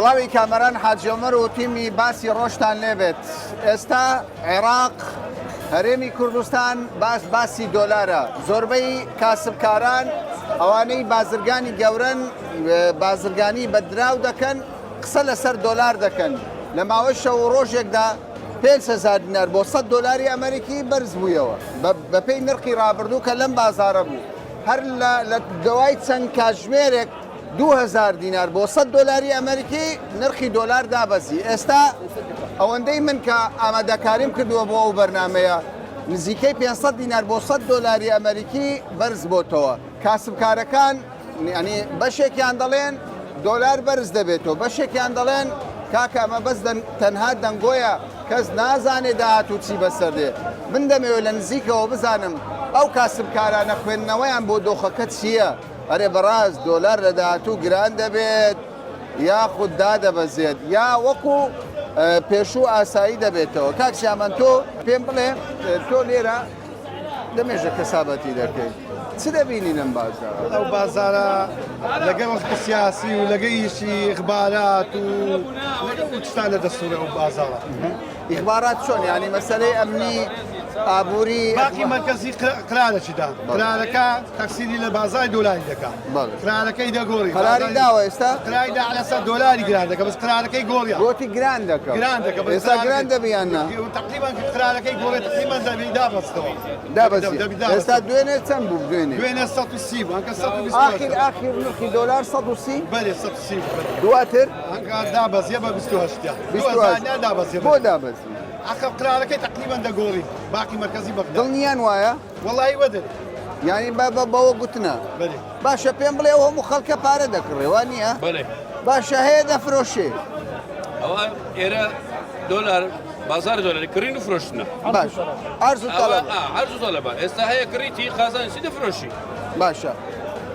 سڵاوی کامەران حاجی عومەر و تیمی باسی ڕۆژتان لێبێت. ئێستا عێراق، هەرێمی کوردستان باس باسی دۆلارە. زۆربەی کاسبکاران، ئەوانەی بازرگانی گەورەن، بازرگانی بە دراو دەکەن، قسە لەسەر دۆلار دەکەن. لە ماوەی شەو و ڕۆژێکدا 5000 دینار بۆ 100 دۆلاری ئەمریکی بەرز بوویەوە. بەپێی نرخی ڕابردوو کە لەم بازارە بوو. هەر لە دوای چەند کاتژمێرێک 2000 دینار بۆ 100 دۆلاری ئەمریکی نرخی دۆلار دابەزی. ئێستا ئەوەندەی من کە ئامادەکاریم کردووە بۆ ئەو بەرنامەیە نزیکەی 500 دینار بۆ 100 دۆلاری ئەمریکی بەرز بۆتەوە. کاسبکارەکان یانی بەشێکیان دەڵێن دۆلار بەرز دەبێتەوە، بەشێکیان دەڵێن کاکە ئەمە بەس تەنها دەنگۆیە، کەس نازانێ داهاتوو چی بەسەر دێ. من دەمەوێت لە نزیکەوە بزانم ئەو کاسبکارانە خوێندنەوەیان بۆ دۆخەکە چییە؟ ئەرێ بەڕاست دۆلار لە داهاتوو گران دەبێت یاخود دادەبەزێت یا وەکو پێشوو ئاسایی دەبێتەوە؟ کاک سیامەند تۆ پێم بڵێ تۆ لێرە لەمێژە کەسابەتی دەکەیت چ دەبینی لەم بازارە؟ ئەو بازارە لەگەڵ وەختی سیاسی و لەگە ئیشی ئیخبارات و لەگەڵ شتانە دەسوڕێ ئەو بازاڕە. ئیخبارات چۆن یانی مەسەلەی ئەمنی ئابووری باقی مەرکەزی قرارێکی دا قرارەکە تەکسیری لە بازاری دۆلاری دەکا قرارەکەی دەگۆڕی قراری داوە ئێستا قراری دا لەسەر دۆلاری گران دەکە بەس قرارەکەی گۆڕی گۆتی گران دەکە گران دەکە بەس ئێستا گران دەبی یان نا تقریبا قرارەکەی گۆڕی تقریبا دەبی دابەستەوە دابەزی ئێستا دوێنێ چەند بوو دوێنێ دوێنێ 130 بوو ئەنکە 120 ئاخیر ئاخیر نرخی دۆلار 130 بەلێ 130 بوو دواتر ئەنکە دابەزیە بە 28 28 دابەزیە بۆ دابەزی ئەخە قرارەکەی تقریبا دەگۆڕی باقی مەرکەزی بەغدا دڵنیان وایە وەڵی وەدر یانی بە بە بەوە گوتنە بەلێ باشە پێم بڵێ ئەو هەموو خەڵکە پارە دەکڕێ وا نییە؟ بەلێ. باشە هەیە دەفرۆشێ؟ ئەوە ئێرە دۆلار بازار دۆلاری کڕین و فرۆشتنە. باش عەرز و تەڵەب. عەرز و تەڵەبە ئێستا هەیە کڕیتی قازانجی دەفرۆشی. باشە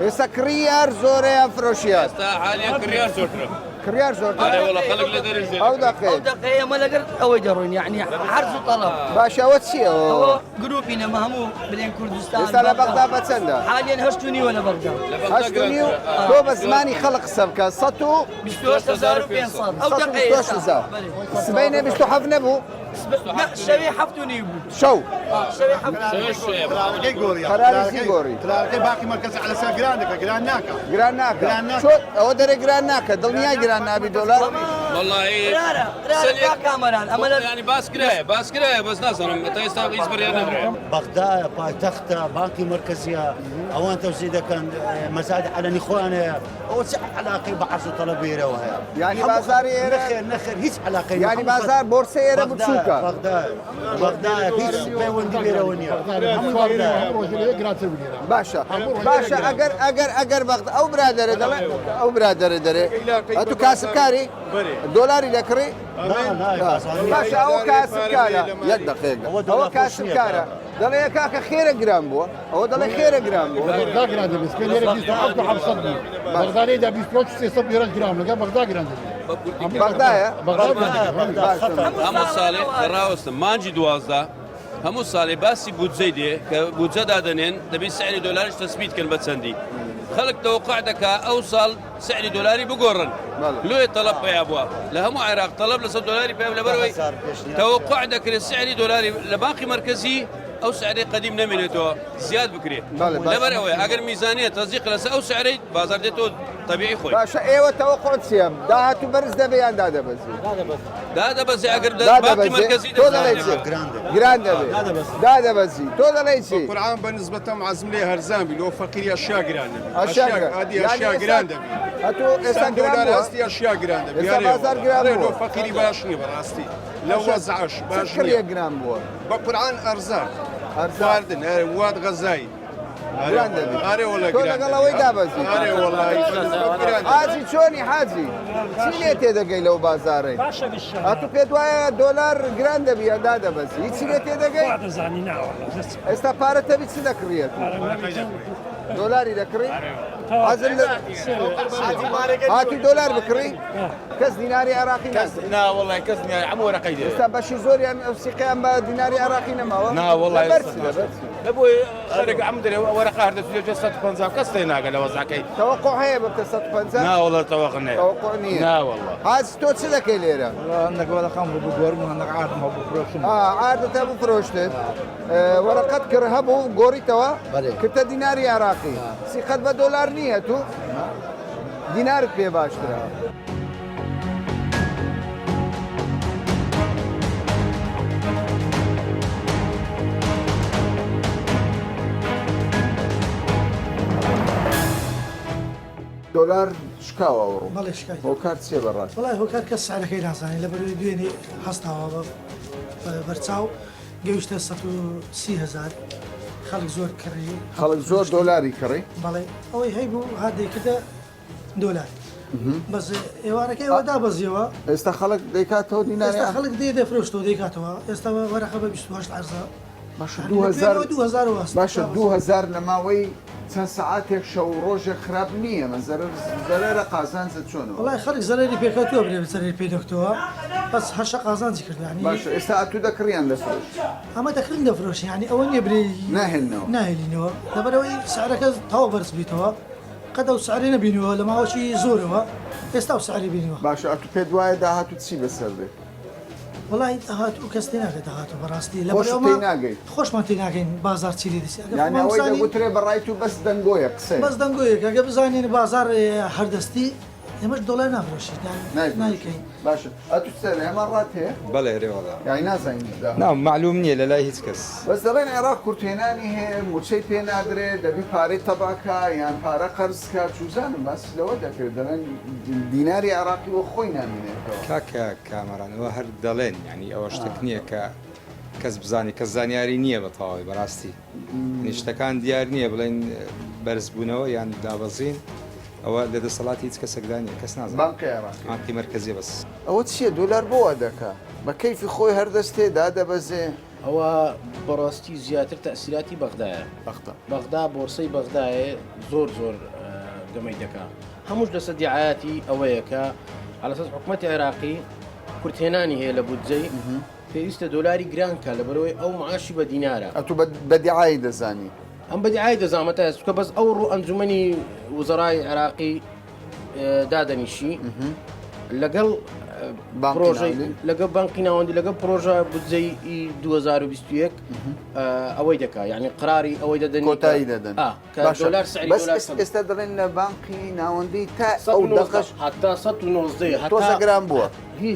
ئێستا کڕیار زۆرە یان فرۆشیار؟ ئێستا حالیە کڕیار زۆرترە. کڕیار زۆرترە؟ ئەرێ وەڵا خەڵک لە دەرش دێ. ئەو دەقەیە. ئەو دەقەیە ئێمە لەگەر ئەوەی دەڕۆین یەعنی عەرز و تەڵەب. باشە ئەوە چییە؟ ئەوە گروپی نەمە هەموو بلێن کوردستان ئێستا لە بەغدا بە چەندە؟ حالیەن هەشت و نیوە لە بەغدا. هەشت و نیو تۆ بە زمانی خەڵک قسە بکە 128,500 ئەو دەقەیە ئێستا. سبەینێ 27 نەبوو؟ نا شەوێ حەفت و نیو بوو. شەو. شەوێ حەفت و نیو. قرارەکەی گۆڕی. قەراری چی گۆڕی؟ قرارەکەی باقی مەرکەزی عەلەسەر گران دەکا گران ناکا. گران ناکا. چۆن ئەوە دەرێ گران ناکا دڵنیای گران نابی دۆلار؟ وەڵاهی قرارە قرارە کاک کامەران ئەمە لە یانی باس کرایە باس کرایە بەس نازانم تا ئێستا هیچ بڕیار نەدرایە. بەغدایە پایتەختە بانکی مەرکەزیە ئەوان تەوزیع دەکەن مەزادی عەلەنی خۆیان هەیە ئەوە چ عەلاقەی بە عەرز و تەڵەب ئێرەوە هەیە یانی بازاری ئێرە نەخێر نەخێر هیچ عەلاقەی یانی بازار بۆرسە ئێرە بچووکە بەغدایە بەغدایە هیچ پەیوەندی بێرەوە نییە باشە باشە ئەگەر ئەگەر ئەگەر بەغدا ئەو برادەرە دەڵێ ئەو برادەرە دەرێ ئەتو کاسبکاری دۆلاری دەکڕی باشە ئەوە کاسبکارە یەک دەقەیەک ئەوە کاسبکارە دەڵێ کاکە خێرە گران بووە ئەوە دەڵێ خێرە گران بووە بەغدا گران دەبێت سپێ لێرە 27 و 700 بوو بەغدا لێدا 25 300 لێرەش گران لەگەڵ بەغدا گران دەبێت بەغدایە هەموو ساڵێ ڕاوەستم مانگی 12 هەموو ساڵێ باسی بودجەی دێ کە بودجە دادەنێن دەبی سعری دۆلاریش تەسبیت کەن بە چەندی خەڵک تەوقع دەکا ئەو ساڵ سعری دۆلاری بگۆڕن لۆیە تەڵەب پەیا بووە لە هەموو عێراق تەڵەب لەسەر دۆلاری پەیا لەبەرەوەی تەوقع دەکرێت سعری دۆلاری لە بانقی مەرکەزی ئەو سعرەی قەدیم نەمێنێتەوە زیاد بکرێت لەبەر ئەوەیە ئەگەر میزانیە تەزیق لەسەر ئەو سعرەی بازار دێتەوە تەبیعی خۆی. باشە ئێوە تەوەقوع چیە داهاتوو بەرز دەبێ یان دادەبەزی؟ دادەبەزێ ئەگەر باقی مەرکەزی تۆ دەڵێی چی؟ گران دەبێ دادەبەزی تۆ دەڵێی چی؟ قورعان بە نسبەتەم عەزم لێ هەرزان بی لۆ فەقیری ئەشیا گران دەبی ئەشیا ئادی ئەشیا گران دەبی ئەتۆ ئێستا دۆلار هەستی ئەشیا گران دەبی ئێستا بازار گران بووە لۆ فەقیری باش نییە بەڕاستی لەو وەزعەش باش نییە گران بووە بە قورعان ئەرزان خواردن واد غەزایی گران دەبی ئارێ وەڵا تۆ لەگەڵ ئەوەی دابەزی ئارێ وەڵای حاجی چۆنی حاجی چی لێ تێدەگەی لەو بازارەی ئەتو پێت وایە دۆلار گران دەبی یا دادەبەزی هیچی لێ تێدەگەی ئێستا پارە تەبی چ دەکڕیەت دۆلاری دەکڕی حەزر لە هاتی دۆلار بکڕی کەس دیناری عێراقی کەس نا وەڵای کەس نییە هەموو وەرەقەی دێ ئێستا بەشی زۆریان ئەو سیقەیان بە دیناری عێراقی نەماوە نا وەڵای لەبەر چی لەبەر چی؟ لە بۆی خەرێک ئەم درێ وەرەقە هەر دەچێت 150 کەس تێ ناگە لە وەزعەکەی. تەوەقع هەیە ببتە 150؟ نا وەڵا تەوەقع نییە. تەوەقع نییە. نا وەڵا. حاج تۆ چ دەکەی لێرە؟ وەڵا هەندێک وەرەقەم هەبوو بگۆرم و هەندێک عاردم هەبوو فرۆشتم. ئا عاردت هەبوو فرۆشتت. وەرەقەت کڕ هەبوو گۆڕیتەوە؟ بەلێ. کردتە دیناری عێراقی. سیقەت بە دۆلار نییە تو؟ دینارت پێ باشترە. دۆلار شکاوە ئەوڕۆ. بەڵێ شکای. هۆکار چییە بەڕاست؟ وەڵای هۆکار کەس سعرەکەی نازانێت لەبەرئەوەی دوێنێ هەستاوە بە بەرچاو گەیشتە 130 هەزار خەڵک زۆر کڕی. خەڵک زۆر دۆلاری کڕی؟ بەڵێ ئەوەی هەیبوو هات دەیکردە دۆلار بەس ئێوارەکە ئێوە دابەزیەوە. ئێستا خەڵک دەیکاتەوە دینار؟ ئێستا خەڵک دێ دەفرۆشتەوە دەیکاتەوە ئێستا وەرەقە بە 28 عەرزە. باشە 2000 باشە 2000 لە ماوەی چەند سەعاتێک شەو و ڕۆژێک خراپ نییە مە زەرەر زەرەرە قازانجە چۆنە؟ وەڵای خەڵک زەرەری پێکەوتووە برێ زەرەری پێ نەکتەوە بەس هەشە قازانجی کردووە یانی. باشە ئێستا ئەتوو دەکڕی یان دەفرۆشی؟ ئەمە دەکڕین دەفرۆشین یانی ئەوە نییە برێ ناهێلنەوە ناهێلینەوە لەبەرئەوەی سعرەکە تەواو بەرز بیتەوە قەت ئەو سعرەی نەبینیوە لە ماوەکی زۆرەوە ئێستا ئەو سعرەی بینیوە. باشە ئەتوو پێت وایە داهاتوو چی بەسەر دێ؟ وەڵای داهاتوو کەس تێناگات داهاتوو بەڕاستی لە خۆشت تێی ناگەی. خۆشمان تێناگەین بازاڕ چی لێ دەچێ ئەگەر یانی خۆمان ئەوەی بزانین دەگوترێ بەڕای تو بەس دەنگۆیە قسەیە. بەس دەنگۆیەکە ئەگەر بزانین بازاڕ هەر دەستی ئێمەش دۆلار نافرۆشین یان نایفرۆشی نایکەین. باشە ئەتوو چ دەڵێی هەمان ڕات هەیە؟ بەڵێ ئەرێ وەڵا. یانی نازانین داهاتوو. نا مەعلوم نییە لەلای هیچ کەس. بەس دەڵێن عێراق کورتهێنانی هەیە موچەی پێ نادرێ دەبی پارەی تەبع کا یان پارە قەرز کا چوزانم باس لەوە دەکرێت دەڵێن دیناری عێراقی وەک خۆی نامینێتەوە. کاکە کامەران ئەوە هەر دەڵێن یانی ئەوە شتەک نییە کە کەس بزانێ کەس زانیاری نییە بە تەواوی بەڕاستی یانی شتەکان دیار نییە بڵێن بەرزبوونەوە یان دابەزین ئەوە لە دەسەڵاتی هیچ کەسێکدا نییە کەس نازانێت بانقی عێراقی بانقی مەرکەزیە بەس. ئەوە چیە دۆلار بۆ وا دەکا بە کەیفی خۆی هەر دەستێ دادەبەزێ. ئەوە بەڕاستی زیاتر تەئسیراتی بەغدایە. بەغدا. بەغدا بۆرسەی بەغدایێ زۆر زۆر گەمەی دەکا. هەمووش لەسەر دیعایەتی ئەوەیە کە عەلەسەس حکومەتی عێراقی کورتهێنانی هەیە لە بودجەی پێویستە دۆلاری گران کا لەبەرئەوەی ئەو معاشی بە دینارە. ئەتوو بە بە دیعایی دەزانی؟ ئەم بە دیعایی دەزانم هەتا ئێستا چونکە بەس ئەوڕۆ ئەنجومەنی وزەرای عێراقی دادەنیشی لەگەڵ پرۆژەی لەگەڵ بانقی ناوەندی لەگەڵ پرۆژە بودجەی 2021 ئەوەی دەکا یعنی قراری ئەوەی دەدەن کۆتایی دەدەن دۆلار بەس ئێستا دەڵێن لە بانقی ناوەندی تا ئەو دەقەش حتا 190 تۆزە گران بووە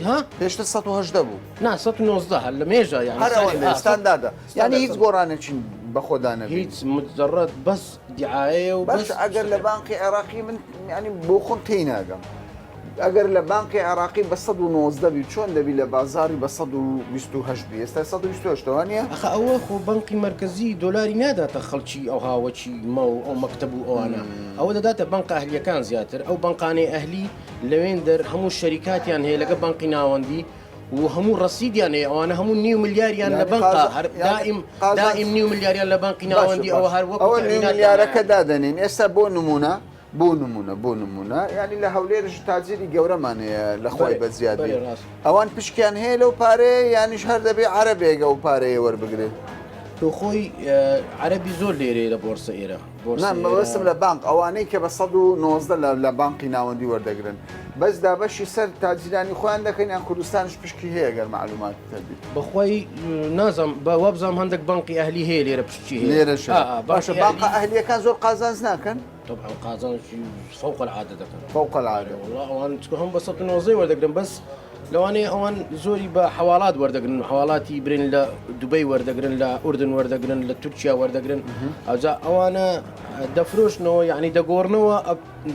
ها پێشتر 118 بوو نا 190 هەر لە مێژە یعنی هەر ئەوەندە ستانداردە یعنی هیچ گۆڕانێکی بەخۆدا نەبینی هیچ مجرد بەس دیعایەیە و بەس ئەگەر لە بانقی عێراقی من یعنی بۆ خۆم تێی ناگەم ئەگەر لە بانقی عێراقی بە 119 بی چۆن دەبی لە بازاری بە 128 بی ئێستا 128 وانە ئەخە ئەوە خۆ بانقی مەرکەزی دۆلاری ناداتە خەڵکی ئەو هاوەکی مە و ئەو مەکتەب و ئەوانە ئەوە دەداتە بانقە ئەهلیەکان زیاتر ئەو بانقانەی ئەهلی لەوێن دەر هەموو شەریکاتیان هەیە لەگە بانقی ناوەندی و هەموو ڕەسیدیان هەیە ئەوانە هەموو نیو ملیاریان لە بەنقا هەر دائیم دائیم نیو ملیاریان لە بانقی ناوەندی ئەوە هەر وەکو ئەوە نیو تەئمیناتیان ملیارەکە دادەنێن ئێستا بۆ نمونە بۆ نمونە بۆ نمونە یعنی لە هەولێرش تاجری گەورەمان هەیە لە خۆی بە زیاد بێ ئەوان پشکیان هەیە لەو پارەیە یانیش هەر دەبێ عەرەبێک ئەو پارەیە وەربگرێت تۆ خۆی عەرەبی زۆر لێرەیە لە بۆرسە ئێرە نا مەبەستم لە بانق ئەوانەی کە بە 119 لە لە بانقی ناوەندی وەردەگرن بەس دابەشی سەر تاجیرانی خۆیان دەکەن یان کوردستانش پشکی هەیە گەر مەعلوماتت هەبی. بەخوای نازم بە وابزانم هەندێک بانقی ئەهلی هەیە لێرە پشکی هەیە لێرەش هەیە. باشە بانقە ئەهلیەکان زۆر قازانج ناکەن؟ طبعا قازانجی فوق العادە دەکەن. فوق العادە. والله ئەوان چونکە هەم بە 119 وەردەگرن بەس لەوانەیە ئەوان زۆری بە حەواڵات وەردەگرن حەواڵاتی برێن لە دوبەی وەردەگرن لە ئوردن وەردەگرن لە تورکیا وەردەگرن ئەوجا ئەوانە دەفرۆشنەوە یعنی دەگۆڕنەوە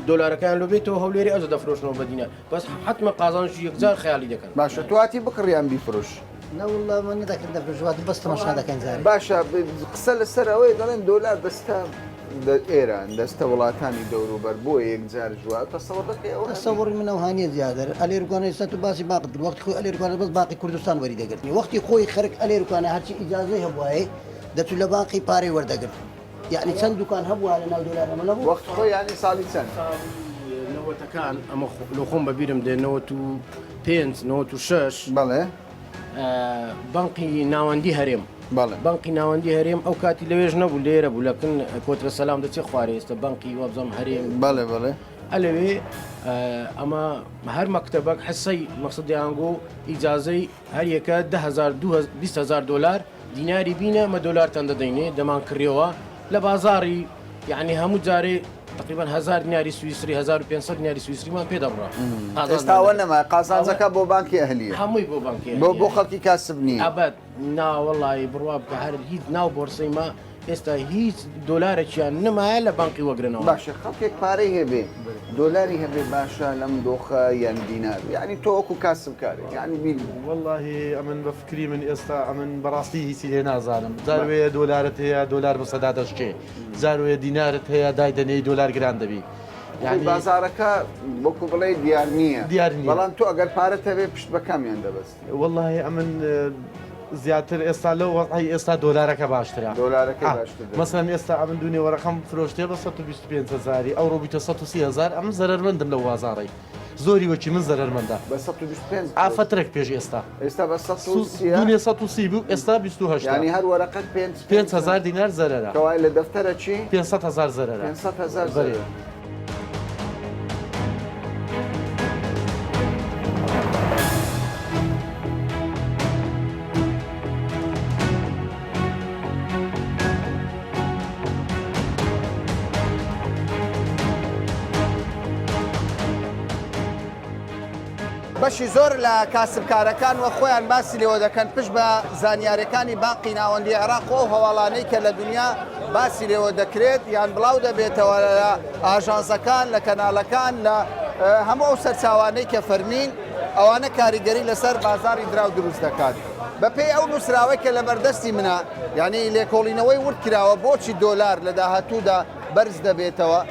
دۆلارەکان لۆ بێتەوە هەولێری ئەوجا دەفرۆشنەوە بە دینار بەس حتممە قازانجی یەکجار خەیاڵی دەکەن. باشە تۆ هاتی بکڕ یان بیفرۆش؟ نەوەڵڵا من نەدەکرد دەفرۆشم هاتم بەس تەماشا دەکەین جارێ. باشە قسە لەسەر ئەوەیە دەڵێن دۆلار دەستە ئێران دەستە وڵاتانی دەوروبەر بۆ یەکجار جواب تەسەوڕ دەکەی ئەوە هەبی؟ تەسەوڕی من ئەوها نییە زیادر ئەلێرکانە ئێستا تۆ باسی باقت کرد وەختی خۆی ئەلێرکانە بەس باقی کوردستان وەری دەگرتنی وەختی خۆی خەرک ئەلێرکانە هەرچی ئیجازەی هەبوایێ دەچوو لە باقی پارەی وەردەگرت یەعنی چەند دوکان هەبووە لە ناو دۆلار ئەمە نەبوو؟ وەخت خۆی یانی ساڵی چەند؟ ساڵی نەوەتەکان ئەمە لۆ خۆم بە بیرم دێ 95 96 بەڵێ بانقی ناوەندی هەرێم. بانقی ناوەندی هەرێم ئەو کاتی لەوێش نەبوو لێرە بوو لەکن کۆترە سەلام دەچێ خوارێ ئێستا بانقی وابزانم هەرێم بەڵێ بەڵێ ئەلەوێ ئەمە هەر مەکتەبەک حسەی مەقصدیانگۆ ئیجازەی هەر یەکە 10هزار 20هزار دلار دیناری بینە مە دۆلارتان دەدەینێ دەمان کڕیەوە لە بازاڕی یعنی هەموو جارێ تقریبا 1000 دیناری سوئیسری 1500 دیناری سوئیسریمان پێ دەبڕا ئێستا ئەوە نەما قازانجەکە بۆ بانکی ئەهلیە هەمووی بۆ بانکی بۆ بۆ خەڵکی کاسب نییە ئەبەد نا وەڵی بڕوا بکە هەر هیچ ناو بۆرسەی ما ئێستا هیچ دۆلارێکیان نەمایە لە بانقی وەگرنەوە. باشە خەڵکێک پارەی هەبێ دۆلاری هەبێ باشە لەم دۆخە یان دینار یانی تۆ وەکو کاسبکارێک یانی بیر. وەڵاهی ئەمن بە فکری من ئێستا ئەمن بەڕاستی هیچی لێ نازانم جار وەیە دۆلارت هەیە دۆلار بە سەدا دەشکێ جار وەیە دینارت هەیە دایدەنێی دۆلار گران دەبی یانی بازارەکە وەکو بڵێ دیار نییە دیار نییە بەڵام تۆ ئەگەر پارەت هەبێ پشت بە کامیان دەبەستی؟ وەڵاهی ئەمن زیاتر ئێستا لەو وەزعەی ئێستا دۆلارەکە باشترە دۆلارەکەی باشتر دەبێت. مەسەلەن ئێستا ئەمن دوونێ وەرەقەم فرۆشتێ بە 125 هەزاری ئەوڕۆ بوویتە 130 هەزار ئەمن زەرەرمەندم لەو بازاڕەی زۆری وەکی من زەرەرمەندە بە 125 ئا فەترەک پێش ئێستا ئێستا بە 130 دوونێ 130 بوو ئێستا 28 یانی هەر وەرەقەت پێنج 5000 دینار زەرەرە کەوایە لە دەفتەرە چی 500 هەزار زەرەرە 500 هەزار بەرێ. زەرەرە. بەشی زۆر لە کاسبکارەکان وە خۆیان باسی لێوە دەکەن پشت بە زانیارەکانی بانقی ناوەندی عێراق و ئەو هەواڵانەی کە لە دنیا باسی لێوە دەکرێت یان بڵاو دەبێتەوە لە ئاژانسەکان لە کەناڵەکان لە هەموو ئەو سەرچاوانەی کە فەرمین ئەوانە کاریگەری لەسەر بازاری دراو دروست دەکات بەپێی ئەو نووسراوەی کە لە بەردەستی منە یعنی لێکۆڵینەوەی ورد کراوە بۆچی دۆلار لە داهاتوودا بەرز دەبێتەوە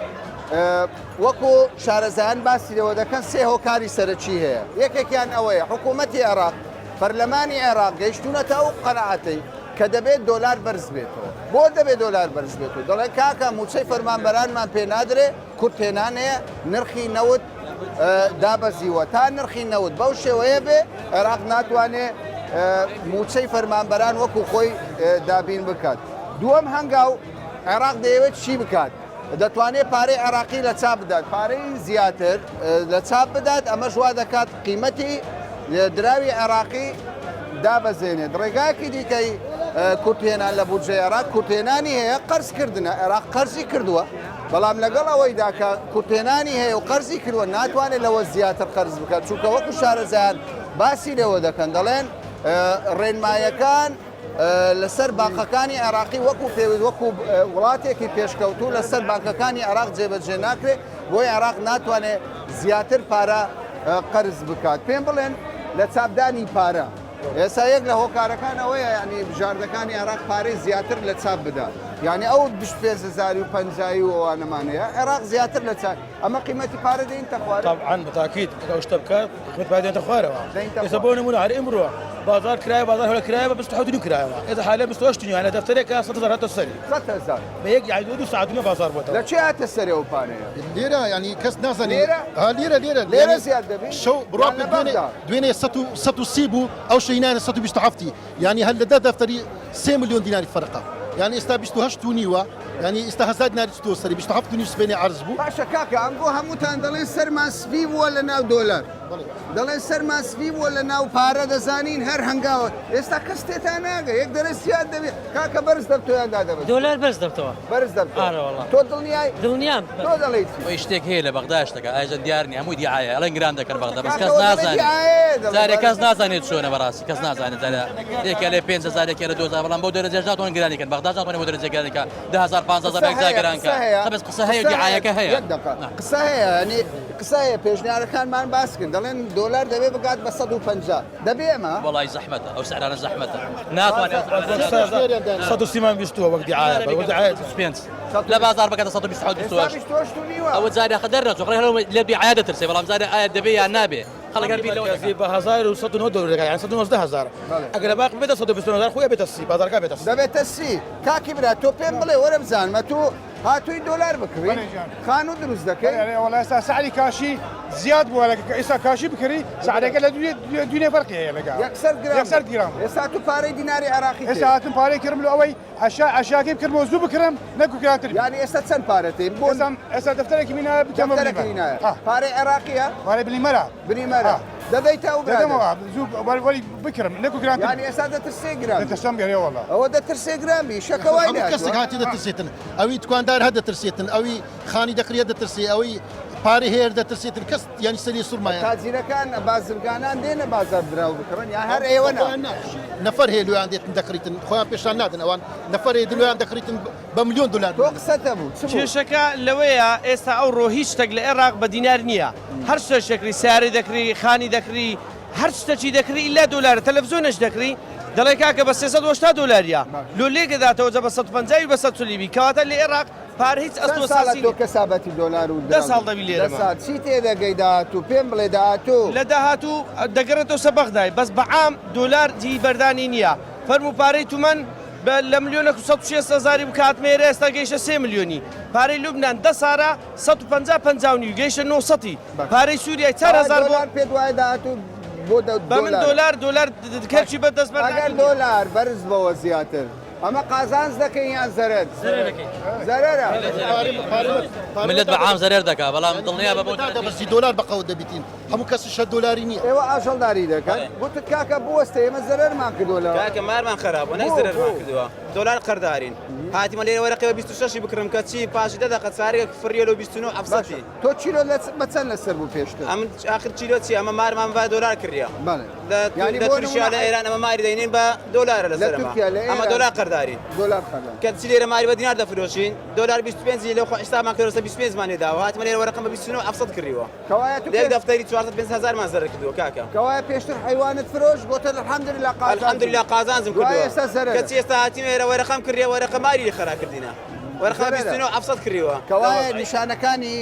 وەکو شارەزایان باسی لەوە دەکەن سێ هۆکاری سەرەکی هەیە یەکێکیان ئەوەیە حکوومەتی عێراق پەرلەمانی عێراق گەیشتوونەتە ئەو قەناعەتەی کە دەبێت دۆلار بەرز بێتەوە. بۆ دەبێت دۆلار بەرز بێتەوە؟ دەڵێن کاکە مووچەی فەرمانبەرانمان پێ نادرێ، کورتهێنان هەیە، نرخی نەوت دابەزیوە. تا نرخی نەوت بەو شێوەیە بێ، عێراق ناتوانێ مووچەی فەرمانبەران وەکو خۆی دابین بکات. دووەم هەنگاو، عێراق دەیەوێت چی بکات؟ دەتوانێت پارەی عێراقی لە چاپ بدات، پارەی زیاتر لە چاپ بدات، ئەمەش وا دەکات قیمەتی دراوی عێراقی دابەزێنێت. ڕێگایەکی دیکەی کورتهێنان لە بودجەی عێراق کورتهێنانی هەیە قەرزکردنە، عێراق قەرزی کردووە، بەڵام لەگەڵ ئەوەیدا کە کورتهێنانی هەیە و قەرزی کردووە ناتوانێت لەوە زیاتر قەرز بکات، چونکە وەکو شارەزایان باسی لێوە دەکەن دەڵێن ڕێنمایەکان لەسەر بانقەکانی عێراقی وەکو پێویست وەکو وڵاتێکی پێشکەوتوو لەسەر بانکەکانی عێراق جێبەجێ ناکرێت بۆیە عێراق ناتوانێت زیاتر پارە قەرز بکات پێم بڵێن لە چاپدانی پارە ئێستا یەک لە هۆکارەکان ئەوەیە ینی بژاردەکانی عێراق پارەی زیاتر لە چاپ بدا یعنی ئەو 25 هەزاری و پەنجایی و ئەوانەمان هەیە عێراق زیاتر لە چاپ ئەمە قیمەتی پارە دێنتە خوارەوە؟ طبعا بتاکید ئەگەر ئەو شتە بکات قیمەت پارە دێنتە خوارەوە ئێستا بۆ نمونە هەر ئمڕۆ بازار کرایە بازار هەولێر کرایە بە 27 نیو کرایەوە ئێستا حالیا 28 نیو یانە دەفتەرێکە 100 هەزار هاتە سەری 100 هەزار بە یەک یانی دوو ساعت نیوە بازار بۆتەوە لە چێ هاتە سەرێ ئەو پارەیە؟ لێرە یانی کەس نازانێ لێرە؟ ها لێرە لێرە لێرە زیاد دەبی؟ شەو بڕوا یان لە بکە دوێنێ بەغدا؟ دوێنێ 130 بوو ئەو شەی نانە 127 یانی هەر لە دە دەفتەری سێ ملیۆن دیناری فەرقە یانی ئێستا 28 و نیوە یانی ئیستا هەزار دیناری چتۆ سەری 27 و نیو سبەینێ عەرز بوو. باشە کاکە ئەمگۆ هەمووتان دەڵێن سەرمان سپی بووە لە ناو دۆلار دەڵێن سەرمان سپی بووە لە ناو پارە دەزانین هەر هەنگاوە ئێستا کەس تێتا ناگە یەک دەرێ زیاد دەبێ کاکە بەرز دەبتەوە یان دادەبەزێ؟ دۆلار بەرز دەبتەوە. بەرز دەبتەوە. ئارە وەڵا. تۆ دڵنیای؟ دڵنیام. تۆ دەڵێی چی؟ ئەوەی شتێک هەیە لە بەغدا شتەکە ئایجا دیار نیە هەمووی دیعایە ئەڵێن گران دەکەن بەغدا بەس کاکە کەس ئەوە دەڵێ نازانێ دیعایەیە دەڵێ جارێ کەس بەرز. نازانێت چۆنە بەڕاستی کەس نازانێت جارێ یەکێ ئەلێ 5000 یەکێ ئەلێ 2000 بەڵام بەو دەرەجەش ناتوانن گرانی کەن بەغداش ناتوانێت بەو دەرەجە گرانی کە 10000 15000 قسە بە یەکجار هەیە گران قسە کە هەیە بەس قسە هەیە قسە هەیە دیعایەکە هەیە یەک دەقە قسە هەیە یعنی قسە هەیە پێشنیارەکانمان باس کرد دەڵێن دۆلار دەبێ بگات بە 150 دەبێ ئەمە؟ وەڵای زەحمەتە ئەو سعرانە زەحمەتە ناتوانێت ئەو سعرانە 130 مان بیستووە وەک دیعایە وەک دیعایە 25 لە بازاڕ بکاتە 127 ئێستا 28 و نیوە ئەوە جارێ خە دەرنەچوو خەڵک هەر لە دیعایە دەترسێ بەڵام جارێ ئایا دەبێ یان نابێ خەڵک هەر بیر لەوە دەکات. بە 1190 دۆلار دەکات یان 119 هەزار ئەگەر لە باقی بێتە 129 هەزار خۆی ئەبێتە سی بازاڕەکە ئەبێتە سی دەبێتە سی کاکی برا تۆ پێم بڵێ وەرە بزانمە تۆ. هاتووی دۆلار بکڕی خانوو دروست دەکەی؟ ئەرێ وەڵا ئێستا سعری کاشی زیاد بووە لە ئێستا کاشی بکڕی سعرەکە لە دوێنێ فەرقی هەیە لەگە یەکسەر گران یەکسەر گران ئێستا تو پارەی دیناری عێراقی ئێستا هاتم پارەی کڕم لە ئەوەی ئەشا ئەشاکەی بکڕم و زوو بکڕم نەکو گرانتر یانی ئێستا چەند پارە تێ بۆ ئێستا دەفتەرێکی مینایە بکەم دەفتەرێکی مینایە پارەی عێراقیە پارەی بلیمەرە بلیمەرە دەدەیتە ئەو برادەر دەدەمەوە زوو وەری بکڕم نەکو گرانتر یانی ئێستا دەترسێ گران دەترسم گەرێ وەڵا ئەوە دەترسێ گران بی شەکە وای هەموو کەسێک هاتی دەترسێتن ئەوی دوکاندار هەر دەترسێتن ئەوی خانی دەکڕی هەر دەترسێ ئەوی پارەی هەیە هەر دەترسێتن کەس یانی سەری سوڕمایە. تاجیرەکان بازرگانان دێنە بازار دراو بکڕن یا هەر ئێوە نا؟ نەفەر هەیە لۆیان دێتن دەکڕیتن خۆیان پێشان نادەن ئەوان نەفەر هەیە لۆیان دەکڕیتن بە ملیۆن دۆلار تۆ قسەت هەبوو چ بوو؟ کێشەکە لەوەیە ئێستا ئەوڕۆ هیچ شتێک لە ئێراق بە دینار نییە هەر شتێک دەکڕی سەیارەی دەکڕی خانی دەکڕی هەر شتەکی دەکڕی ئیلا دۆلارە تەلەفزیۆنێش دەکڕی دەڵێ کاکە بە 380 دۆلاریە لۆ لێکەداتەوە جا بە 150 بە 140 بی کەواتە لە ئێراق پارە هیچ چەند ئەستۆ ساڵە ساسی تۆ نیە. کەسابەتی دۆلار و دە دراو ساڵ دەبی دە لێرەمە. ساڵ چی تێدەگەی داهاتوو پێم بڵێ داهاتوو. لە داهاتوو دەگەڕێتەوە سەر بەغدای بەس بە عام دۆلار جێی بەردانی نیە فەرموو پارەی تومەن بە لە ملیۆنێک و 160 هەزاری بوو کە هاتمە ئێرە ئێستا گەیشتە سێ ملیۆنی پارەی لوبنان دە سارە 150 پەنجا و نیو گەیشتە 900 پارەی سووریای 4000 بۆ دۆلار پێت وایە داهاتوو بۆ بە من دۆلار دۆلار کەرچی بە دەست بەردانی ئەگەر نیە. دۆلار بەرز بەوە زیاتر ئەمە قازانج دەکەین یان زەرەر؟ زەرەرە. ملت بە عام زەرەر دەکا بەڵام دڵنیا بە بۆ دەبەزی دۆلار بە قەوت دەبیتین هەموو کەسیش هەر دۆلاری نییە. ئێوە ئاژەڵداری دەکەن گوتت کاکە بوەستە ئێمە زەرەرمان کردووە لە کاکە مارمان خەراب بوو نەک زەرەرمان کردووە دۆلار قەردارین هاتیمە لێرە وەرەقەی بە 26 بکڕم کە چی پاش دە دەقە چارێک فڕیە لۆ 29 حەفسەتی تۆ چیلۆ بە چەند لەسەر بوو پێشتر؟ ئەمن ئاخر چیلۆ چی ئەمە مارمان بە دۆلار کڕیە بەڵێ لە یانی لە بۆ تورکیا نموونە لە ئێران ئەمە ماری دەینین بە دۆلارە لە لەسەر ئەمە تورکیا لە ئەمە ئێران دۆلار قەردارین دۆلار قەردار کە چی لێرە ماری بە دینار دەفرۆشین دۆلار 25 لەو خۆ حیسابمان کردووە 25 مان لێ داوە هاتمە لێرە وەرەقەم بە 29 700 کڕیوە کەوایە تو لە یەک پێش دەفتەری 400 500 هەزارمان زەرەر کردووە کاکە کەوایە پێشتر حەیوانت فرۆشت گوتت الحمدللە قازانجم الحمدللە قازانجم دوای کردووە ئێستا زەرەرە کەچی ئێستا هاتیمە ئێرە وەرەقەم کڕیە وەرەقە ماری لێ خەرا کردینە وەرەقەم زەرەرە 29 700 کڕیوە لە کەوایە وەزعی نیشانەکانی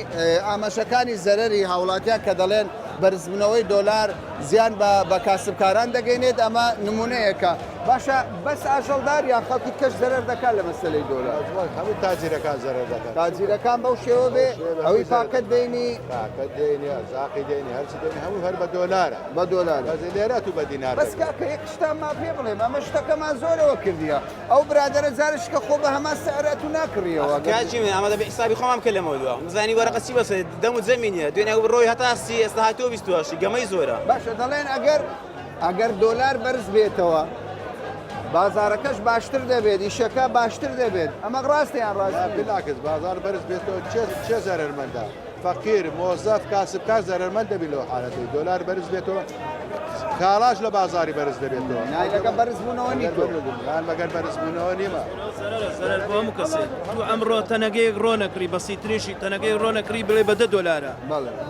ئاماژەکانی زەرەری هاوڵاتیان کە دەڵێن بەرزبوونەوەی دۆلار زیان بە بە کاسبکاران دەگەینێت ئەمە نمونەیەکە باشە بەس ئاژەڵدار یان خەڵکی کەش زەرەر دەکات لە مەسەلەی دۆلار؟ هەموو تاجیرەکان زەرەر دەکەن. تاجیرەکان بەو شێوە بێ ئەوی پاکەت دێنی پاکەت دێنی ئەرزاقی دێنی هەرچی دێنی هەموو هەر بە دۆلارە بە دۆلارە بەس لێرە تو بە دینار بەس کاکە یەک شتان ما پێ بڵێم ئەمە شتەکەمان زۆرەوە کردیە ئەو برادەرە جارشکە خۆ بە هەمان سعر ئەتوو ناکڕیەوە کاکی من ئەمە دەبێ حسابی خۆمان بکە لەمەوە دوا بزانی وەرەقە چی بەسەر دەم و جەمی نییە دوێنێ ڕۆی هەتا سی ئێستا هاتووە 28 گەمەی زۆرە باشە دەڵێن ئەگەر ئەگەر دۆلار بەرز بێتەوە بازارەکەش باشتر دەبێت ئیشەکە باشتر دەبێت ئەمە ڕاستە یان ڕاست نییە؟ بالعکس بازار بەرز بێتەوە چێ چێ زەرەرمەندە فەقیر مۆزەف کاسبکار زەرەرمەند دەبی لەو حالەتەی دۆلار بەرز بێتەوە کاڵاش لە بازاری بەرز دەبێتەوە نای لەگە بەرزبوونەوە نی تۆ یان مەگەر بەرزبوونەوە نیمە زەرەر بۆ هەموو کەسێک تو ئەمڕۆ تەنەگەیەک ڕۆ نەکڕی بەسیترینشی تەنەگەی ڕۆ نەکڕی بڵێ بە دە دۆلارە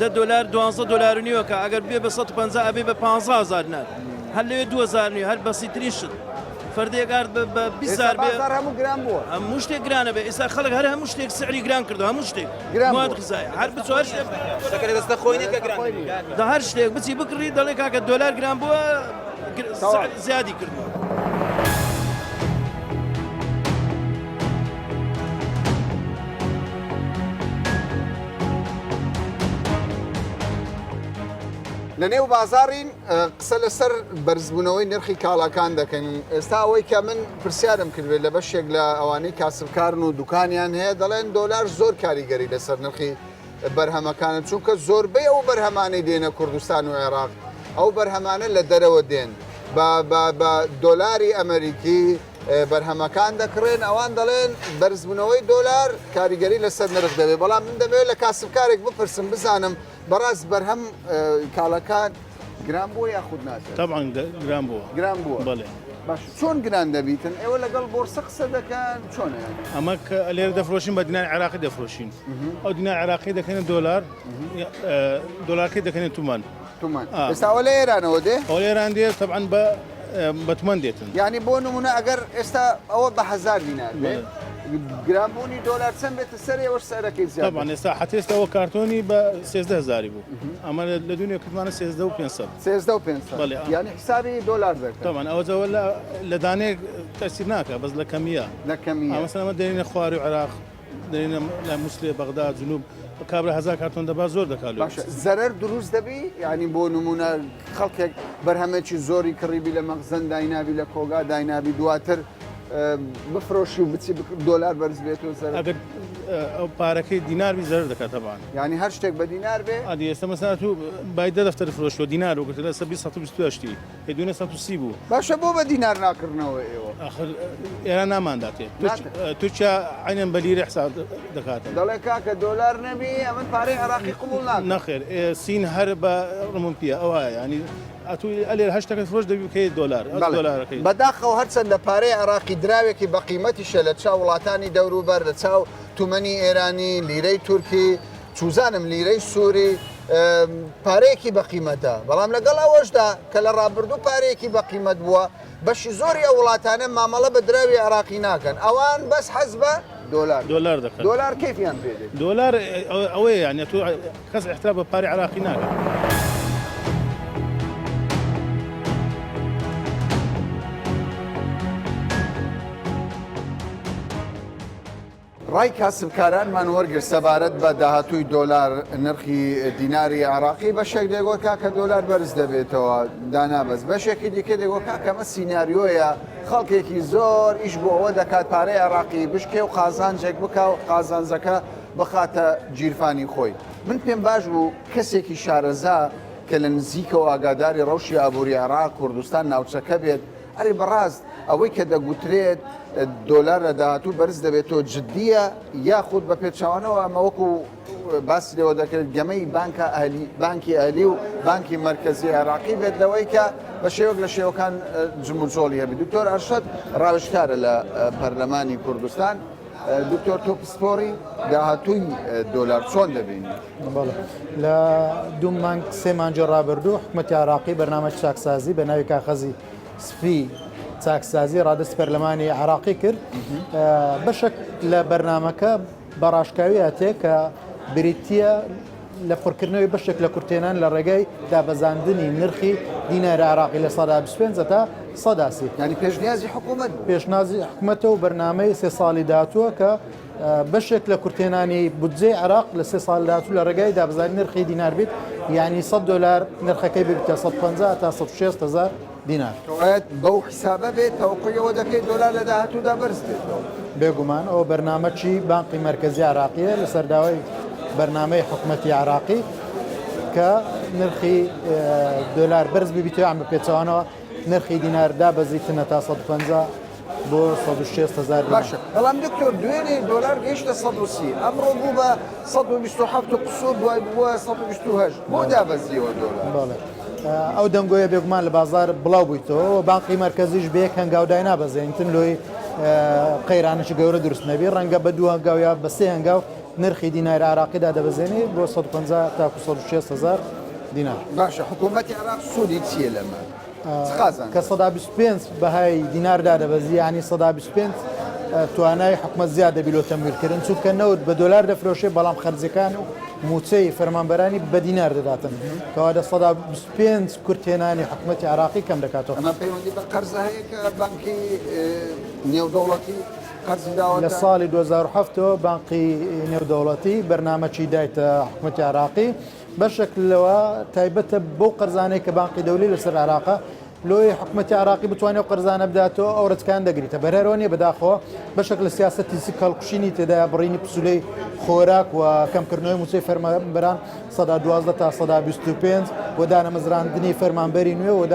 دە دۆلار دوانزە دۆلار و نیوەکە ئەگەر بێ بە 150 ئەبێ بە 15000 دینار هەر لەوێ 2000 نیوە هەر بەسیترین شت فەردێک ئارد بە 20 ئێستا بێ بازاڕ هەموو گران بووە هەموو شتێک گرانە بێ ئێستا خەڵک هەر هەموو شتێک سعری گران کردو هەموو شتێک گران مواد بووە. غذایی هەر بچۆ هەر شتێک شتەکە لە دەستە خۆی نییە کە گران دەبێ. دە هەر شتێک بچی بکڕی دەڵێ کاکە دۆلار گران بووە سعر زیادی کردووە. لە نێو بازاڕین قسە لەسەر بەرزبوونەوەی نرخی کاڵاکان دەکەن ئێستا ئەوەی کە من پرسیارم کردبێت لە بەشێک لە ئەوانەی کاسبکارن و دوکانیان هەیە دەڵێن دۆلار زۆر کاریگەری لەسەر نرخی بەرهەمەکانە چونکە زۆربەی ئەو بەرهەمانەی دێنە کوردستان و عێراق ئەو بەرهەمانە لە دەرەوە دێن بە دۆلاری ئەمریکی بەرهەمەکان دەکڕێن ئەوان دەڵێن بەرزبوونەوەی دۆلار کاریگەری لەسەر نرخ دەبێت بەڵام من دەمەوێت لە کاسبکارێک بپرسم بزانم بەڕاست بەرهەم کاڵەکان گران بووە یاخود ناتر؟ تەبعەن گران بووە. گران بووە. بەڵێ. باش چۆن گران دەبیتن؟ ئێوە لەگەڵ بۆرسە قسە دەکەن چۆنە یانی؟ ئەمە کە لێرە دەفرۆشین بە دیناری عێراقی دەفرۆشین. ئەو دینار عێراقی دەکەینە دۆلار، دۆلارەکەی دەکەینە تومان. تومان. ئێستا ئەوە لە ئێرانەوە دێ؟ ئەوە لە ئێران دێ تەبعەن بە بە تومەن دێتن. یانی بۆ نموونە ئەگەر ئێستا ئەوە بە هەزار دینار بێ گرانبوونی دۆلار چەند بێتە سەر ئێوەش سعرەکەی زیاد تەبعەن ئێستا حەتێ ئێستا ئەوە کارتۆنی بە 13 هەزاری بوو ئەمە لە دوێنێ کردمانە 13 و 500 13 و 500 بەڵێ یانی حسابی دۆلار دەکەن تەبعەن ئەوە جەوە لە لە دانەیەک تەسیر ناکە بەس لە کەمیە لە کەمیە مەسەلەن ئەمە دێنینە خواری عێراق. دەێنە لە موسلێ بەغدا جنوب کابرا هەزار کارتۆن دەبا زۆر دەکات لۆ. باشە زەرەر دروست دەبی یانی بۆ نمونە خەڵکێک بەرهەمێکی زۆری کڕیبی لە مەخزەن داینابی لە کۆگا داینابی دواتر بفرۆشی و بچی دۆلار بەرز بێت و زەرەر ئەگەر ئەو پارەکەی دینار بی زەرەر دەکات تەبعەن. یانی هەر شتێک بە دینار بێ؟ ئەدی ئێستا مەسەلەن تو بای دە دەفتەر فرۆشتوە دینار وەگرتە لەسەر 20 128 ی دوێنێ 130 بوو. باشە بۆ بە دینار ناکڕنەوە ئێوە؟ ئاخر ئێران نامانداتێ تورکیا عەینەن بە لیرە حساب دەکاتن. دەڵێ کاکە دۆلار نەبی ئەمن پارەی عێراقی قبوڵ ناکەم. نەخێر سین هەر بە ڕمنپیە ئەوهایە یانی ئەتوو ئەلێر هەر شتەکەت فرۆش دەبی بکەیت دۆلار ئەو دۆلارەکەی. بەداخەوە هەرچەندە پارەی عێراقی دراوێکی بە قیمەتیشە لە چاو وڵاتانی دەوروبەر لە چاو تومەنی ئێرانی لیرەی تورکی چوزانم لیرەی سووری پارەیەکی بە قیمەتە بەڵام لەگەڵ ئەوەشدا کە لە ڕابردوو پارەیەکی بە قیمەت بووە بەشی زۆری ئەو وڵاتانە مامەڵە بە دراوی عێراقی ناکەن ئەوان بەس حەز بە دۆلار دۆلار دەکەن دۆلار کەیفیان پێ دێت دۆلار ئەوەیە یانی تۆ کەس ئیحتراف بە پارەی عێراقی ناکات. ڕای کاسبکارانمان وەرگرت سەبارەت بە داهاتووی دۆلار، نرخی دیناری عێراقی، بەشێک دەیگۆت کاکە دۆلار بەرز دەبێتەوە دانابەز، بەشێکی دیکە دەیگۆت کاکە ئەمە سیناریۆیە، خەڵکێکی زۆر ئیش بۆ ئەوە دەکات پارەی عێراقی بشکێ و قازانجێک بکا و قازانجەکە بخاتە گیرفانی خۆی. من پێم باش بوو کەسێکی شارەزا کە لە نزیکەوە ئاگاداری ڕەوشی ئابووری عێراق، کوردستان، ناوچەکە بێت، ئەرێ بەڕاست ئەوەی کە دەگوترێت دۆلار لە داهاتوو بەرز دەبێتەوە جدییە یاخود بە پێچەوانەوە ئەمە وەکو باسی لێوە دەکرێت گەمەی بانکە ئەهلی بانکی ئەهلی و بانکی مەرکەزی عێراقی بێت لەوەی کە بە شێوەک لە شێوەکان جموجۆڵی هەبێت دکتۆر ئەرشەد ڕاوێژکارە لە پەرلەمانی کوردستان دکتۆر تۆ پسپۆڕی داهاتووی دۆلار چۆن دەبینی؟ بەڵێ لە دوو مانگ سێ مانگی ڕابردوو حکومەتی عێراقی بەرنامەی چاکسازی بە ناوی کاخەزی سپی چاکسازی ڕادەستی پەرلەمانی عێراقی کرد بەشێک لە بەرنامەکە بە ڕاشکاوی هاتێ کە بریتییە لە پڕکردنەوەی بەشێک لە کورتێنان لە ڕێگای دابەزاندنی نرخی دیناری عێراقی لە 25% تا 30. یانی پێشنیازی حکوومەت بوو. پێشنازی حکوومەتە و بەرنامەی سێ ساڵی داهاتووە کە بەشێک لە کورتهێنانی بودجەی عێراق لە سێ ساڵ داهاتوو لە ڕێگای دابەزاندنی نرخی دینار بیت، یانی 100 دۆلار نرخەکەی ببیتە 150 تا 160 هەزار دینار. کەوایە بەو حیسابە بێت تەوەقوعی ئەوە دەکەیت دۆلار لە داهاتوودا بەرز بێتەوە؟ بێگومان ئەوە بەرنامەکی بانقی مەرکەزی عێراقییە لەسەر داوای بەرنامەی حکومەتی عێراقی کە نرخی دۆلار بەرز ببیتەوە یان بە پێچەوانەوە نرخی دینار دابەزیتنە تا 150 بۆ 160 هەزار دینار. باشە بەڵام دکتۆر دوێنێ دۆلار گەیشتە 130 ئەمڕۆ بوو بە 127 و قسوور دوای بووە 128 بۆ دابەزیەوە دۆلار؟ بەڵێ ئەو دەنگۆیە بێگومان لە بازار بڵاو بوویتەوە و بانقی مەرکەزیش بە یەک هەنگاو داینابەزێنیتن لۆی قەیرانێکی گەورە دروست نەبی ڕەنگە بە دوو هەنگاو یا بە سێ هەنگاو نرخی دیناری عێراقی دادەبەزێنی بۆ 150 تاکو 160 هەزار دینار. باشە حکوومەتی عێراق سوودی چییە لەمە؟ کە 25% بەهای دینار دادەبەزی یانی 25% توانای حکومەت زیاد دەبی لۆ تەمویلکردن چونکە نەوت بە دۆلار دەفرۆشێ بەڵام خەرجەکان و موچەی فەرمانبەرانی بە دینار دەداتن کەواتە 25% کورتهێنانی حکومەتی عراقی کەم دەکاتەوە. ئەمە پەیوەندی بە قەرزە هەیە کە بانکی نێودەوڵەتی قەرزی داوەتە؟ لە ساڵی 2007 ەوە بانقی نێودەوڵەتی بەرنامەکی دایتە حکومەتی عراقی بەشێک لەوە تایبەتە بەو قەرزانەی کە بانقی دەولی لەسەر عێراقە لۆی حکومەتی عراقی بتوانێت ئەو قەرزانە بداتەوە ئەو ڕێچکان دەگریتە بەرهەرەوە نیە بەداخەوە بەشێک لە سیاسەتی سک هەڵکوشینی تێدایە بڕینی پسولەی خۆراک و کەمکردنەوەی موچەی فەرمانبەران 12% تا 25% و دانەمەزراندنی فەرمانبەری نوێ و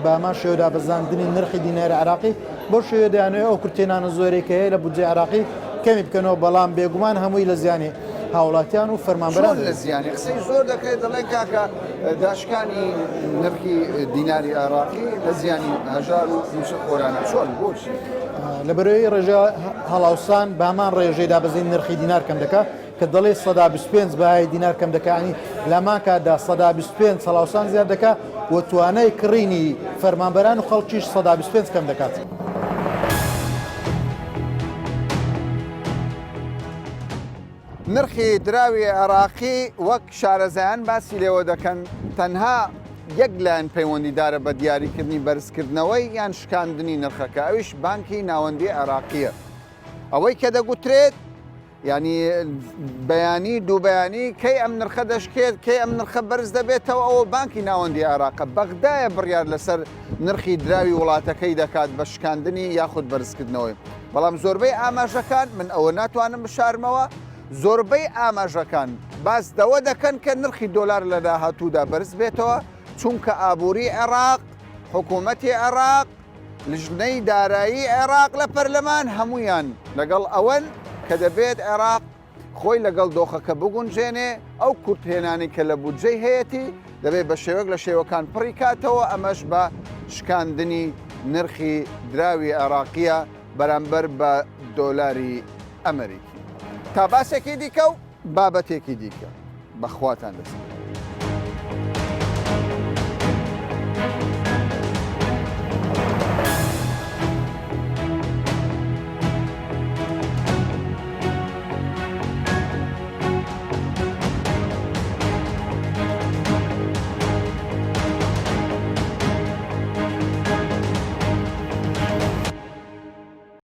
بە هەمان شێوە دابەزاندنی نرخی دیناری عراقی بەو شێوەیە دەیانەوێت ئەو کورتهێنانە زۆرەی کە هەیە لە بودجەی عراقی کەمی بکەنەوە بەڵام بێگومان هەمووی لە زیانی هاوڵاتیان و فەرمانبەران چۆن لە زیانی؟ قسەی زۆر دەکرێت دەڵێن کاکە داشکانی نرخی دیناری عێراقی لە زیانی هەژار و مووچەخۆرانە چۆن بۆچی؟ لەبەرەوەی ڕێژە هەڵاوسان بە هەمان ڕێژەی دابەزین نرخی دینار کەم دەکات کە دەڵێ 25% بەهای دینار کەم دەکانی لەمان کاتدا 25% هەڵاوسان زیاد دەکات و توانای کڕینی فەرمانبەران و خەڵکیش 25% کەم دەکات. نرخی دراوی عێراقی وەک شارەزایان باسی لێوە دەکەن تەنها یەک لایەن پەیوەندیدارە بە دیاریکردنی بەرزکردنەوەی یان شکاندنی نرخەکە ئەویش بانکی ناوەندی عێراقییە. ئەوەی کە دەگوترێت یعنی بەیانی دوو بەیانی کەی ئەم نرخە دەشکێت کەی ئەم نرخە بەرز دەبێتەوە ئەوە بانکی ناوەندی عێراقە بەغدایە بڕیار لەسەر نرخی دراوی وڵاتەکەی دەکات بە شکاندنی یاخود بەرزکردنەوەی بەڵام زۆربەی ئاماژەکان من ئەوە ناتوانم بشارمەوە زۆربەی ئاماژەکان باس دەوە دەکەن کە نرخی دۆلار لە داهاتوودا بەرز بێتەوە چونکە ئابووری عێراق حکوومەتی عێراق لیژنەی دارایی عێراق لە پەرلەمان هەموویان لەگەڵ ئەوەن کە دەبێت عێراق خۆی لەگەڵ دۆخەکە بگونجێنێ، ئەو کورتهێنانەی کە لە بودجەی هەیەتی دەبێت بە شێوەک لە شێوەکان پڕی کاتەوە، ئەمەش بە شکاندنی نرخی دراوی عێراقییە بەرامبەر بە دۆلاری ئەمەریکی. تا باسێکی دیکە و بابەتێکی دیکە بە خواتان دەسپێرم.